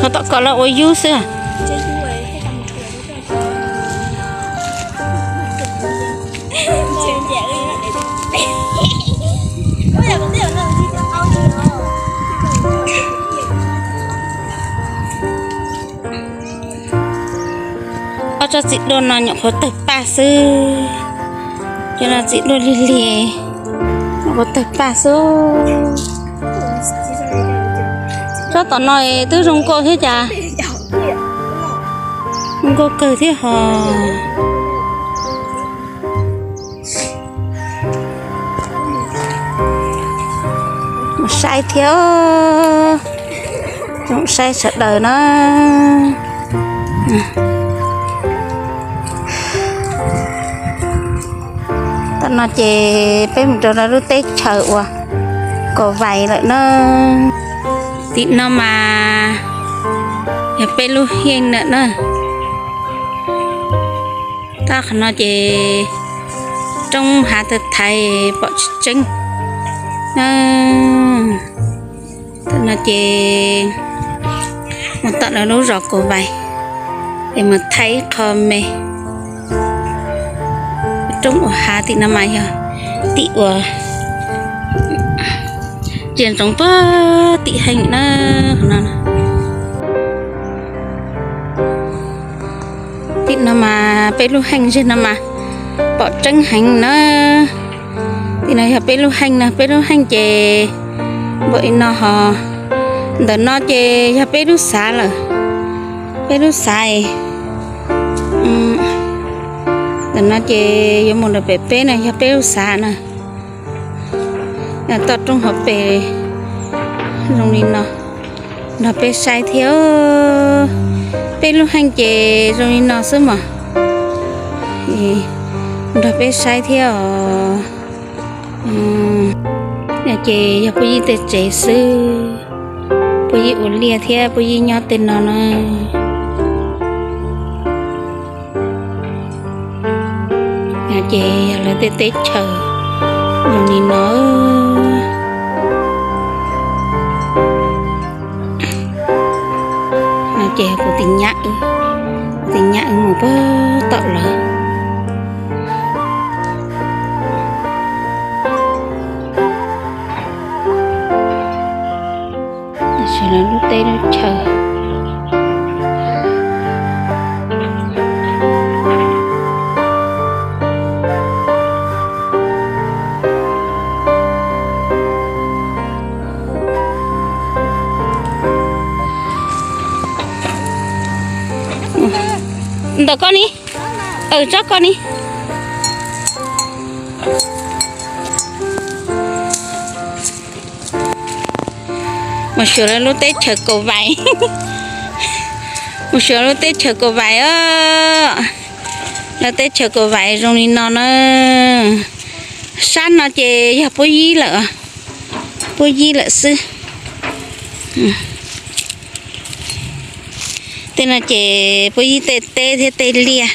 Ho tom ko lawv ua yub xwb. Ob tsob txiv duaj no nyuam qhuav tawg paj xwb. Cov no txiv duaj lig lig, nyuam qhuav tawg paj xwb. Tsob tom no twb zoo nkauj thiab cas, zoo nkauj kawg thiab hos. Mus saib thiab, zoo saib sawv daws na. Tam no ces peb mus rau lawv lub teb chaws uas Kaum Vais lawm na. Tim no mas yog peb lub heej lawm na. Tab qhov no ces roob hav tawg thaiv pom tsis tseeb na. Tam no ces mus tom lawv lub zos Kaum Vais es mus thaij ib qho me. Roob uas hav tim no mas yog tim uas ntsia ntsoov puag tim heej na. Tim no mas peb lub heej zeg no mas pom tseeb heev na. Tim no yog peb lub heej na, peb lub heej ces npaum li no hos. Ntawm no ces yog peb lub xav lawm, peb lub xav. Ntawm no ces yuav mus rau pem peb na yog peb lub xav na. Toj roob hauv pes zoo li no, nrog peb saib thiab. Peb lub heej ces zoo li no xwb mas, nrog peb saib thiab os. No ces yog Puj Yij tej tsev xwb, Puj Yij ua liaj thiab Puj Yij nyob tej no na. No ces yog lawv tej teb chaws zoo li no. No ces kuv tus nyab, kuv tus nyab wb mus puag tom lawv. Lawv lub teb lub chaw. Ntawm koj ni, tsob koj ni. Mus xyuas lawv lub teb chaws Kaum Vais. Mus xyuas lub teb chaws Kaum Vais os. Lawv teb chaws Kaum Vais zoo li no na. Sab no ces yog Puj Yij lawm, Puj Yij lawm xwb. Tej no ces Puj Yij tej teb thiab tej liaj.